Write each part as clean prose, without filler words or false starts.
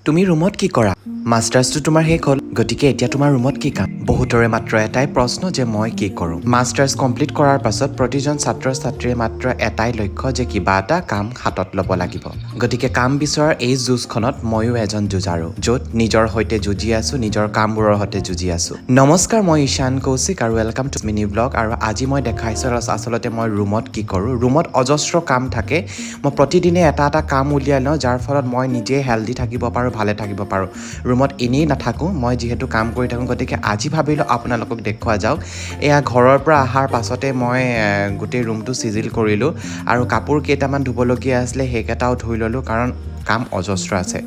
তুমি ৰুমত কি কৰা? মাষ্টাৰ্ছটো তোমাৰ শেষ হ'ল, গতিকে এতিয়া তোমাৰ ৰুমত কি কাম? বহুতৰে মাত্ৰ এটাই প্ৰশ্ন যে মই কি কৰোঁ। মাষ্টাৰ্ছ কমপ্লিট কৰাৰ পাছত প্ৰতিজন ছাত্ৰ ছাত্ৰীয়ে মাত্ৰ এটাই লক্ষ্য যে কিবা এটা কাম হাতত ল'ব লাগিব। গতিকে কাম বিচৰাৰ এই যুঁজখনত ময়ো এজন যুঁজাৰু, য'ত নিজৰ সৈতে যুঁজি আছোঁ, নিজৰ কামবোৰৰ সৈতে যুঁজি আছোঁ। নমস্কাৰ, মই ঈশান কৌশিক আৰু welcome to mini blog. আৰু আজি মই দেখাইছোঁ আচলতে মই ৰুমত কি কৰোঁ। ৰুমত অজস্ৰ কাম থাকে। মই প্ৰতিদিনে এটা এটা কাম উলিয়াই লওঁ, যাৰ ফলত মই নিজে হেল্ডি থাকিব পাৰোঁ, ভালে থাকিব পাৰোঁ। ৰুমত এনেই নাথাকোঁ মই, যিহেতু কাম কৰি থাকোঁ। গতিকে আজি ভাবিলোঁ আপোনালোকক দেখুওৱা যাওক। এয়া ঘৰৰ পৰা অহাৰ পাছতে মই গোটেই ৰুমটো চিজিল কৰিলোঁ আৰু কাপোৰ কেইটামান ধুবলগীয়া আছিলে, সেইকেইটাও ধুই ল'লোঁ, কাৰণ কাম অজস্ৰ আছে।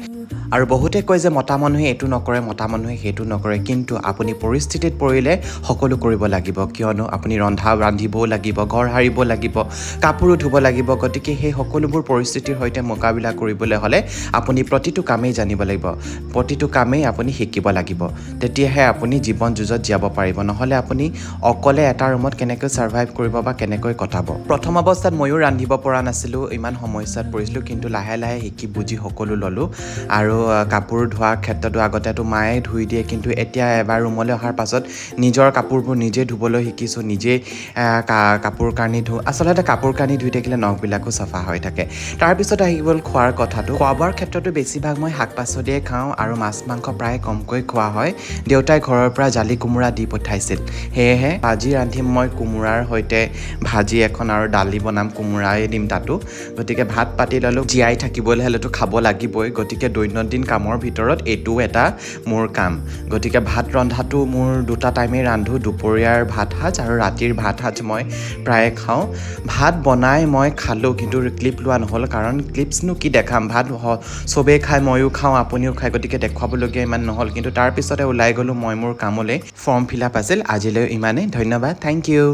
আৰু বহুতে কয় যে মতা মানুহে এইটো নকৰে, মতা মানুহে সেইটো নকৰে। কিন্তু আপুনি পৰিস্থিতিত পৰিলে সকলো কৰিব লাগিব, কিয়নো আপুনি ৰান্ধিবও লাগিব, ঘৰ সাৰিব লাগিব, কাপোৰো ধুব লাগিব। গতিকে সেই সকলোবোৰ পৰিস্থিতিৰ সৈতে মোকাবিলা কৰিবলৈ হ'লে আপুনি প্ৰতিটো কামেই জানিব লাগিব, প্ৰতিটো কামেই আপুনি শিকিব লাগিব। তেতিয়াহে আপুনি জীৱন যুঁজত জীয়াব পাৰিব। নহ'লে আপুনি অকলে এটা ৰুমত কেনেকৈ ছাৰ্ভাইভ কৰিব বা কেনেকৈ কটাব? প্ৰথম অৱস্থাত ময়ো ৰান্ধিব পৰা নাছিলোঁ, ইমান সমস্যাত পৰিছিলোঁ। কিন্তু লাহে লাহে শিকি বুজি সকলো ল'লোঁ। আৰু কাপোৰ ধোৱাৰ ক্ষেত্ৰতো আগতেতো মায়ে ধুই দিয়ে, কিন্তু এতিয়া এবাৰ ৰুমলৈ অহাৰ পাছত নিজৰ কাপোৰবোৰ নিজে ধুবলৈ শিকিছোঁ, নিজেই কাপোৰ কানি ধোঁ। আচলতে কাপোৰ কানি ধুই থাকিলে নখবিলাকো চাফা হৈ থাকে। তাৰপিছত আহি গ'ল খোৱাৰ কথাটো। খোৱা বোৱাৰ ক্ষেত্ৰতো বেছিভাগ মই শাক পাচলিয়ে খাওঁ আৰু মাছ মাংস প্ৰায় কমকৈ খোৱা হয়। দেউতাই ঘৰৰ পৰা জালি কোমোৰা দি পঠাইছিল, সেয়েহে আজি ৰান্ধিম মই কোমোৰাৰ সৈতে ভাজি এখন আৰু দালি বনাম, কোমোৰাই দিম তাতো। গতিকে ভাত পাতি ল'লোঁ। জীয়াই থাকিবলৈ হ'লেতো খাব লাগিবই। গতিকে দৈনন্দিন কামৰ ভিতৰত এইটোও এটা মোৰ কাম। গতিকে ভাত ৰন্ধাটো মোৰ দুটা টাইমেই ৰান্ধোঁ, দুপৰীয়াৰ ভাত সাজ আৰু ৰাতিৰ ভাত সাজ মই প্ৰায়ে খাওঁ। ভাত বনাই মই খালোঁ, কিন্তু ক্লিপ লোৱা নহ'ল, কাৰণ ক্লিপছনো কি দেখাম? ভাত চবেই খায়, ময়ো খাওঁ, আপুনিও খায়, গতিকে দেখুৱাবলগীয়া ইমান নহ'ল। কিন্তু তাৰপিছতে ওলাই গ'লোঁ মই মোৰ কামলৈ, ফৰ্ম ফিল আপ আছিল। আজিলৈ ইমানেই, ধন্যবাদ, thank U.